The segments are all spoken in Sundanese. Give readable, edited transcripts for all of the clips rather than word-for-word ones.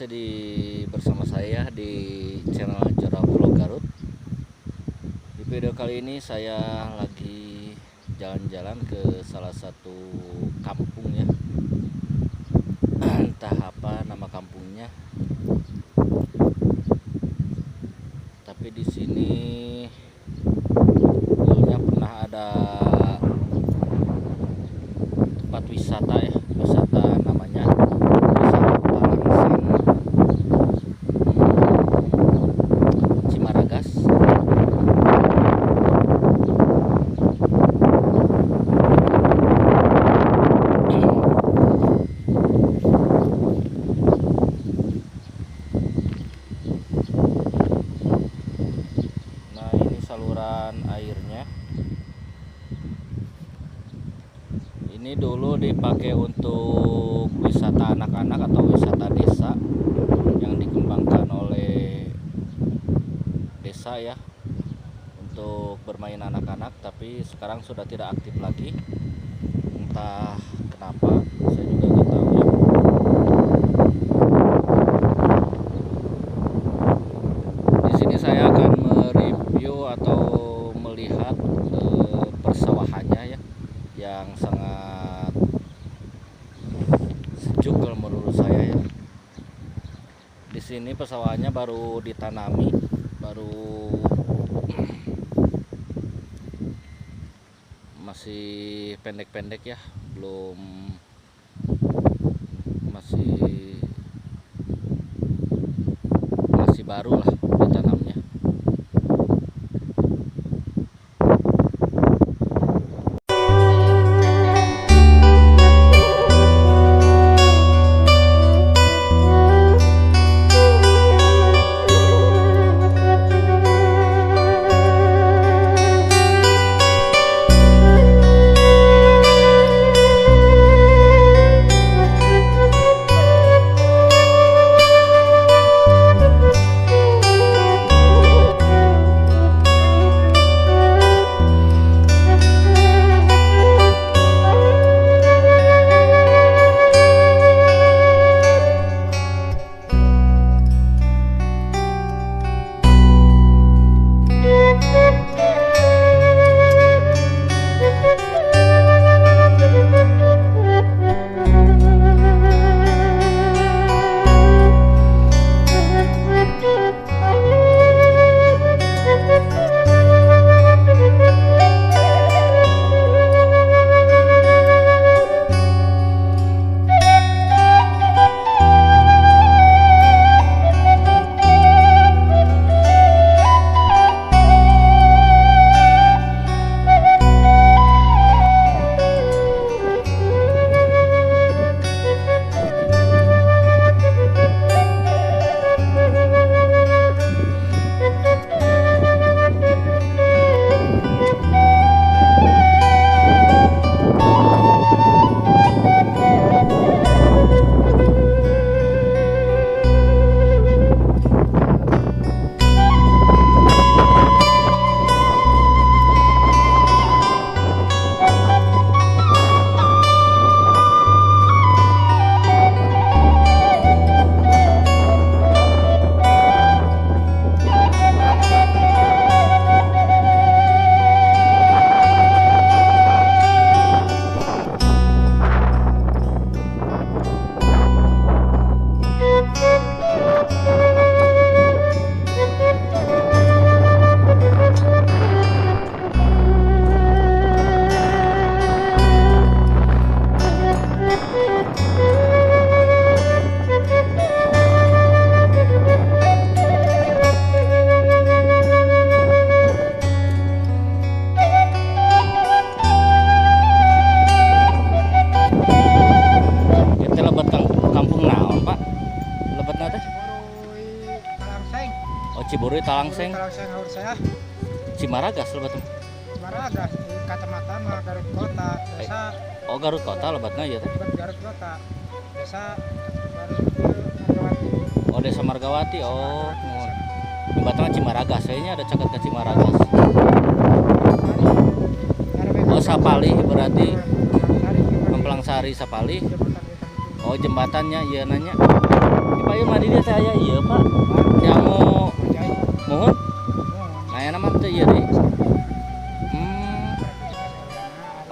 Masih di bersama saya di channel Jora Vlog Garut. Di video kali ini saya lagi jalan-jalan ke salah satu kampung ya. Entah apa nama kampungnya. Tapi di sini dulunya pernah ada tempat wisata ya, wisata namanya wisata Talangseng Cimaragas. Nah, ini saluran airnya. Ini dulu dipakai untuk wisata anak-anak atau wisata desa yang dikembangkan oleh desa ya, untuk bermain anak-anak, tapi sekarang sudah tidak aktif lagi. Entah kenapa, saya juga nggak tahu ya. Di sini saya akan mereview atau melihat persawahannya ya, yang sangat sejuk kalau menurut saya ya. Di sini persawahannya baru ditanami, baru masih pendek-pendek ya, belum masih masih baru lah ditanamnya. Ciburuy Talangseng. Talangseng haur saya. Cimaragas lebatna. Cimaragas kacamatan mah Garut Kota, desa. Oh, Garut Kota lebatna ieu teh. Garut Kota. Desa Margawati. Oh, Desa Margawati. Oh, nuhun. Lebatna Cimaragas, kayaknya ada caket ke Cimaragas. Oh, Sapalih berarti. Kemplangsari Sapalih. Oh, jembatannya ieu nanya. Ini Pak Payun mah di dieu teh aya ieu, Pak. Diango muhun. Nah, aya mah teu ieu deui.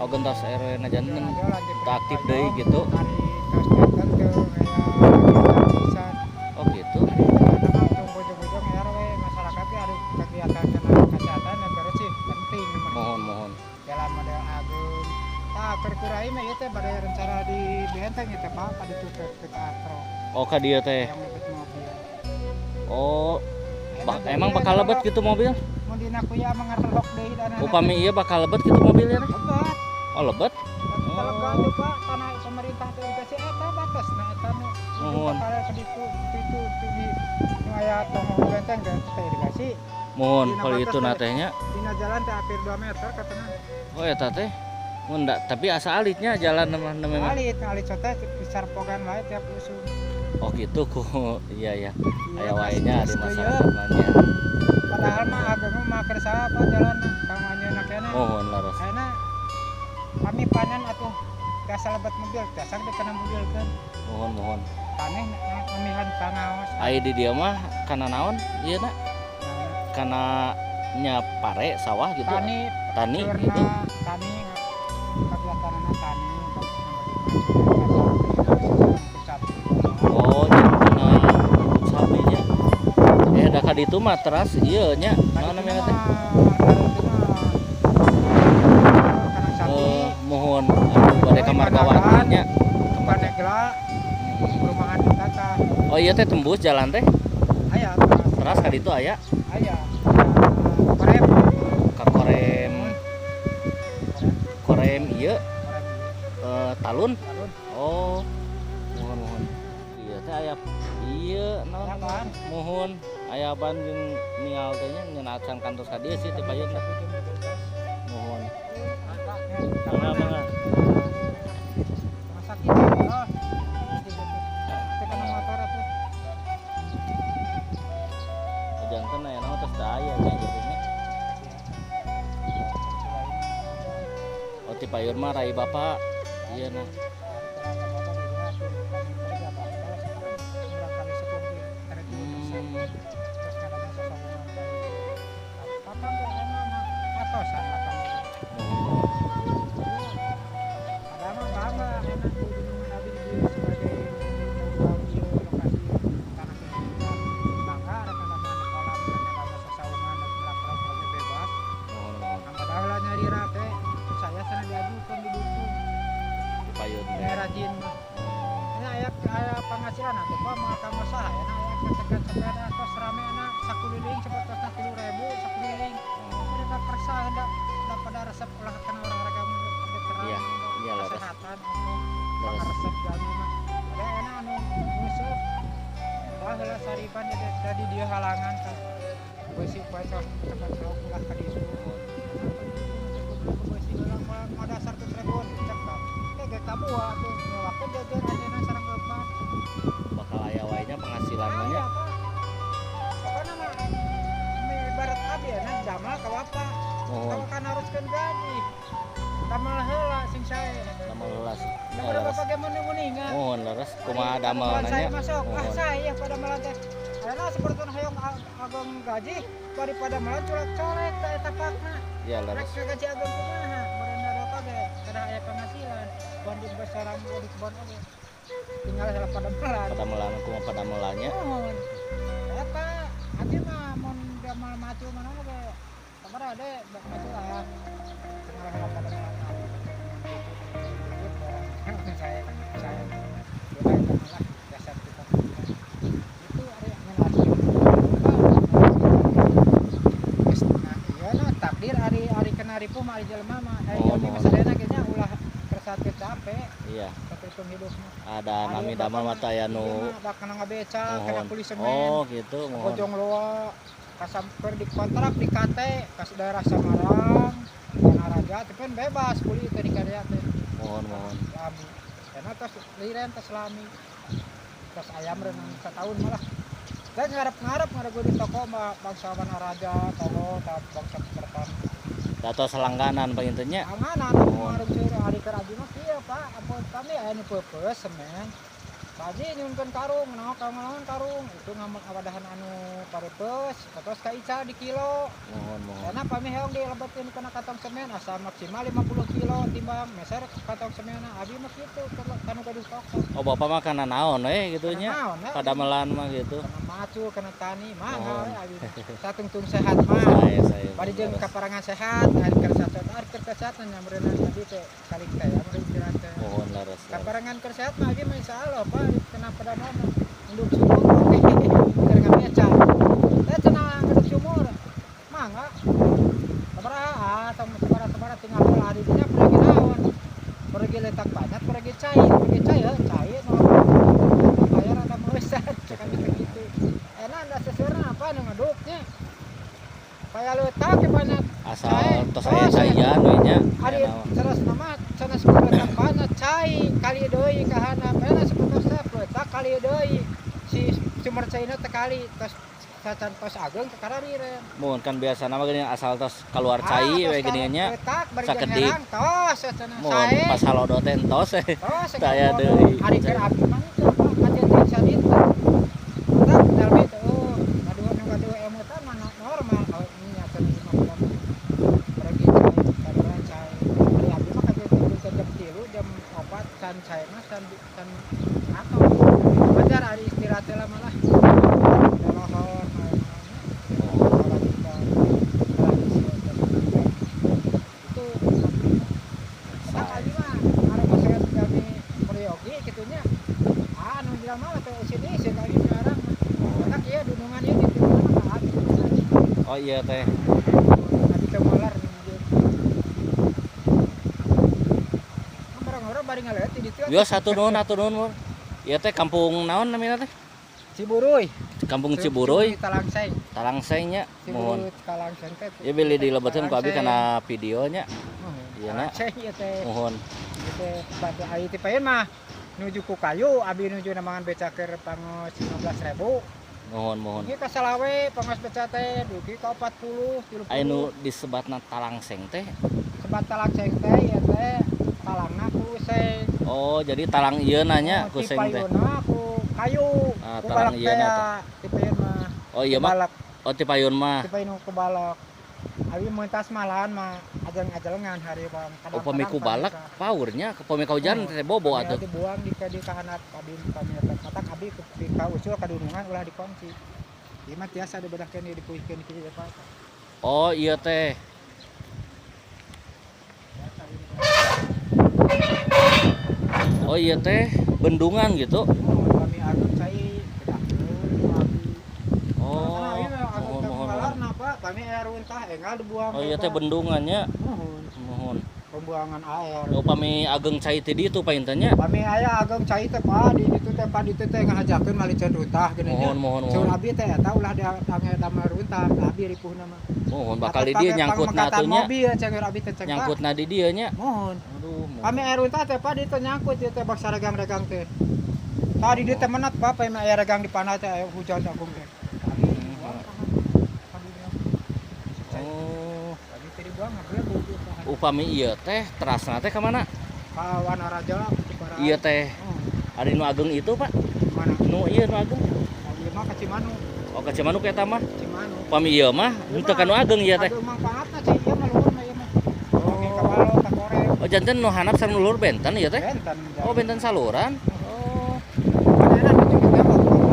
Oh, gentos RW na janten teu aktif deui gitu. Oh, gitu. Mohon, mohon. Jalan model agung. Tah keur kurai mah ieu teh bade rencana di benteng ieu teh Pak, ka ditu teh ke atro. Oh, ka dieu teh. Yang lebet mobil. Oh, emang bakal lebet gitu mobil? Mun dina kuya mah ngarelok deui dana. Upami ieu bakal lebet gitu mobilnya teh? Lebet. Oh, lebet? Oh. Tuh Pak, tanah pemerintah teh dikasih eta batasna eta nu. Mohon. Bakal ka ditu itu di nu aya tong benteng teh dikasih. Mohon kalau itu na teh nya. Dina jalan teh hampir 2 meter katanya. Oh, eta teh. Mun tapi asa alitnya jalan namanya. Alit, alit teh disarpokan wae tiap usum. Oh gitu ku. Iya ya. Aya wae nya di masyarakat mah nya. Padahal mah ageng mah keur saha Pak jalan kang anjeunna keneh. Mohon laras. Ayeuna kami panen atuh biasa lebet mobil, biasa dikena mobil kan. Mohon mohon. Paneh mamihan pangaos. Aya di dieu mah kana naon ieu na? Kana nya pare sawah gitu. Tani, tani gitu. Tani kegiatanna tani. Oh, nya sapi nya. Da ka ditu mah teras ieu nya. Naon namanya teh? Mohon bade ka Margawati nya. Panegla perumahan tata. Oh iya teh tembus jalan teh? Aya teras ka ditu aya? Aya. Korem. Ka korem. Korem ieu. Talun. Oh. Mohon mohon. Ieu teh aya ieu naon? Mohon aya ban jeung ningal teh nya ngeuna acan kantos ka dieu sih teh payun. Mohon. Mangga mangga. Rumah sakit. Oh. Teh kana motor atuh. Janten aya naon tos teu aya nya gitu nya. Oh ti payun mah rai bapak. Iya nah. Penghasilan atuh Pak mah ka usaha ya aya ketekan sepeda tos rame na sakuliling cepet 3.000 sakuliling. Mereka kersa hendak pada resep ulah kana olahraga iya, iya lah kesehatan atuh resep jalmi mah. Ada enak anu nguseup. Baheula sariban dari dieu halangan ka beusi poe tos tempat selok ulah ka ditu. Beusi ulah modal 100.000 cek ka. Teh kabuah atuh nyewakeun jajan anjeunna sareng bapak. Bakal aya wae nya penghasilan mah nya. Pokona mah ibarat abdi na damel ka bapak. Mohon. Kan haruskeun gaji. Damel heula sing sae. Damel heula sih. Damel bapak ge mun muninga. Mohon leres kumaha damel nanya. Masuk. Ah sae pada melan teh. Ayeuna sapertona hoyong ageng gaji daripada melan colek-colek ta eta pakna. Iya leres. Rek gaji ageng kumaha? Meureun bapak ge kedah aya penghasilan. Banding besarang di kebon oge. Tinggal heula pada melan. Pada melan kumaha pada melannya. Mohon. Eta abdi mah mun damel maju mana ge. Sabaraha de maju lah. Tinggal heula pada melan. Saya dasar kita. Itu area melatih. Nah, iya nah takdir ari ari kena ripuh mah ari jelema mah. Ari jelema sadayana ge nya ulah kersa teu capek. Iya. Sakitu hidup mah. Ada nami damel mah aya nu da kana ngabeca, kana kuli semen. Oh, gitu mohon. Bojong Loa kasamper di kontrak di KT kas daerah Samarang, Wanaraja, tapi kan bebas kuli teh di karya teh. Mohon mohon. Lami. Karena tos liren tos lami. Tos ayam renang setahun malah. Dan ngarep-ngarep ngarep di toko mah bangsa Wanaraja, toko bangsa Pertan. Atau selangganan pangintennya. Langganan, ngarep seur ari keur abdi mah kieu Pak, ampun kami aya nu peupeus semen. Pak Haji nyunkeun karung, naon naon karung, itu ngawadahan anu parepeus, terus ka ical di kilo. Mohon mohon. Karena pami heong dilebetin kana kantong semen asa maksimal 50 kilo timbang meser kantong semen abi mah kitu kanu gaduh toko. Oh bapak mah kana naon we kitu nya? Padamelan mah gitu. Kana macul, kana tani, mangga we abi. Satungtung sehat mah. Saya. Bari jeung kaparangan sehat, ari keur sehat, ari keur sehat nyameureunna abi teh kalik teh ya meureun istirahat teh. Mohon leres. Kaparangan keur sehat mah abi mah insyaallah Pak kena padamelan induk sumur oke keur ngabeca. Teh cenah ngeduk sumur. Mangga. Sabaraha ah tong sabaraha tinggal pola di dinya pergi naon. Pergi letak banyak, pergi cai cai no. Bayar ada meusan cek abi teh kitu. Enak da seseurna apa nu ngeduknya. Paya letak ke banyak. Asal tos aya caian we nya. Ari sanes nama sanes letak banyak cai kali deui ka handap. Enak sapertos teh letak kali deui. Si sumber caina teh kali tos sacan tos ageng ke karariren. Mun kan biasana mah geuning asal tos keluar cai we geuning nya. Sakedik tos cenah sae. Pas halodo teh entos tos taya deui. Ari keur abdi mah teu kajeun sadinten. Tah jalmi teh oh gaduh nu gaduh emutan mah normal oh nya teh 50 pergi cai kadang cai. Ari abdi mah kajeun jam 3 jam 4 can cai mah can can atau wajar ari istirahat lah malah. Oh iya teh. Abi teh molar orang-orang bari ngaleut di ditu. Yo satu nuhun atuh nuhun mun. Ieu teh kampung naon namina teh? Ciburuy. Kampung Ciburuy. Talangseng. Talangseng nya. Mohon. Talangseng teh. Ieu bilih dilebeteun ku abi kana videonya. Ieu na. Talangseng ieu teh. Mohon. Ieu teh batu ai ti paeun mah nuju ku kayu abi nuju nambangan beca keur pangos 15.000. Mohon mohon. Ieu ka salawe pangos beca teh dugi ka 40, 30. Aya nu disebatna talangseng teh? Sebat talangseng teh ieu teh talangna ku seng. Oh, jadi talang ieu nanya ku seng teh. Tipayunna ku kayu. Ah, talang ieu na teh. Tipayun mah. Oh iya mah. Oh tipayun mah. Tipayun ku balak. Abi mentas malahan mah ajeng-ajengan hari bang. Upami ku balak paurnya, upami ka hujan teh bobo atuh. Dibuang di ka kahanap abi kami katak abi ka usul ka dunungan ulah dikongsi. Ieu mah tiasa dibedahkeun dikuihkeun kieu Pak. Oh iya teh. Oh iya teh, bendungan gitu. Kami agung cai bedahkeun abi. Oh. Mohon mohon. Kami air runtah engal dibuang. Oh iya teh bendungannya. Mohon. Mohon. Pembuangan air. Oh pami ageng cai teh ditu painten nya. Pami aya ageng cai teh Pak di ditu teh Pak ditu teh ngahajakeun maliceun runtah geuning nya. Mohon mohon mohon. Ceun abi teh eta ulah damel runtah, abi ripuhna mah. Mohon bakal di dieu nyangkutna atuh nya. Mobil cenah abi teh cek. Nyangkutna di dieu nya. Mohon. Aduh. Pami air runtah teh Pak ditu nyangkut ieu teh baksa regang-regang teh. Tadi dieu teh menat Pak pami aya regang di panah teh aya hujan agung teh. Oh. Upami Upami ieu teh terasna teh ka mana? Ka Wanaraja Ciparai. Ieu teh. Ari nu ageng itu, Pak? Mana? Nu ieu nu ageng. Oh, ieu mah ka Cimanuk. Oh, ka Cimanuk eta mah. Cimanuk. Upami ieu mah henteu ka nu ageng ieu teh. Aduh mangfaatna cai ieu mah luhur mah ieu mah. Oh, ka balo ka koreng. Oh, janten nu handap sareng nu luhur benten ieu teh? Benten. Oh, benten saluran. Oh. Padahal nuju di tembok, Pak.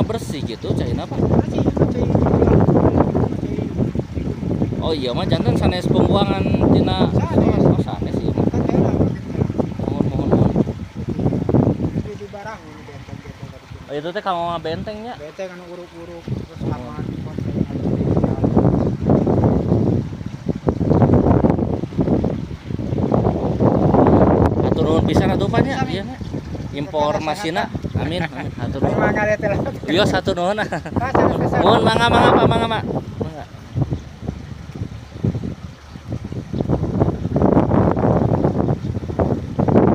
Bersih gitu caina Pak. Oh iya mah janten sanes pembuangan tina sanes. Oh sanes ieu mah. Mohon mohon mohon. Oh itu teh ka bentengnya. Benteng anu uruk-uruk terus aman. Atur nuhun pisan atuh Pak nya. Ieu nya. Informasina. Amin. Hatur nuhun. Wios hatur nuhun. Nuhun mangga mangga Pak mangga Pak. Mangga.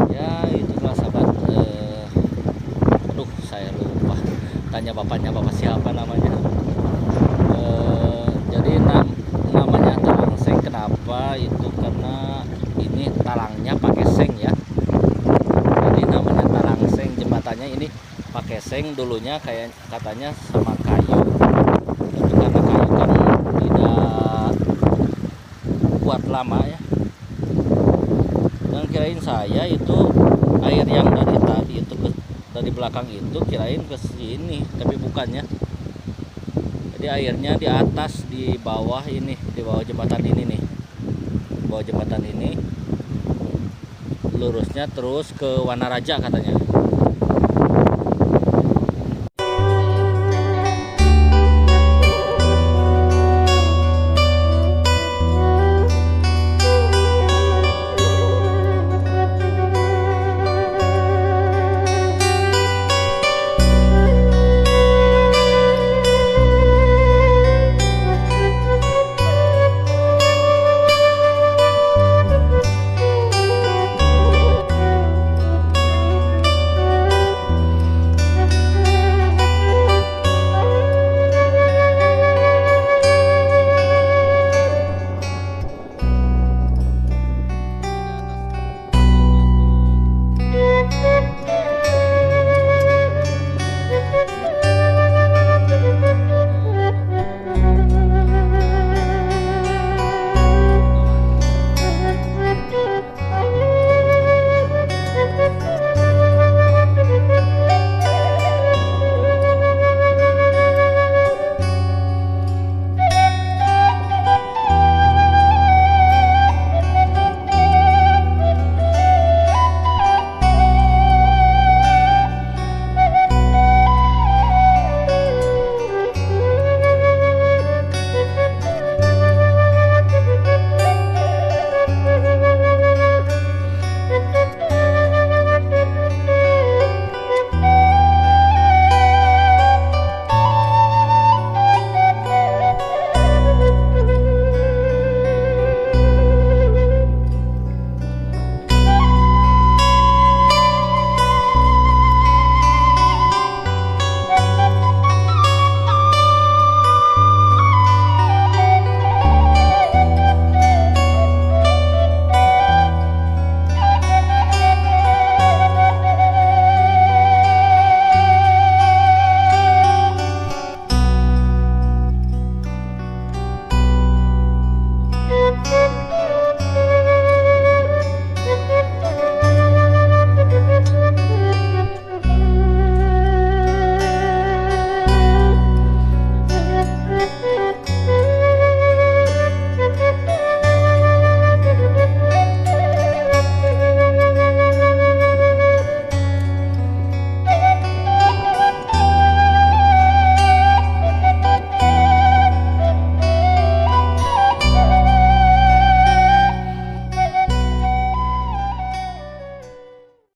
Ya itulah sahabat. Aduh saya lupa tanya Bapak. bapaknya, bapak siapa namanya. Jadi namanya Talangseng kenapa itu, karena ini talangnya pakai seng ya. Jadi namanya Talangseng, jembatannya ini pakai seng, dulunya kayak katanya sama kayu, tapi karena kayu kan tidak kuat lama ya. Dan kirain saya itu air yang dari tadi itu dari belakang itu kirain ke sini, tapi bukannya. Jadi airnya di atas, di bawah ini, di bawah jembatan ini nih. Di bawah jembatan ini lurusnya terus ke Wanaraja katanya.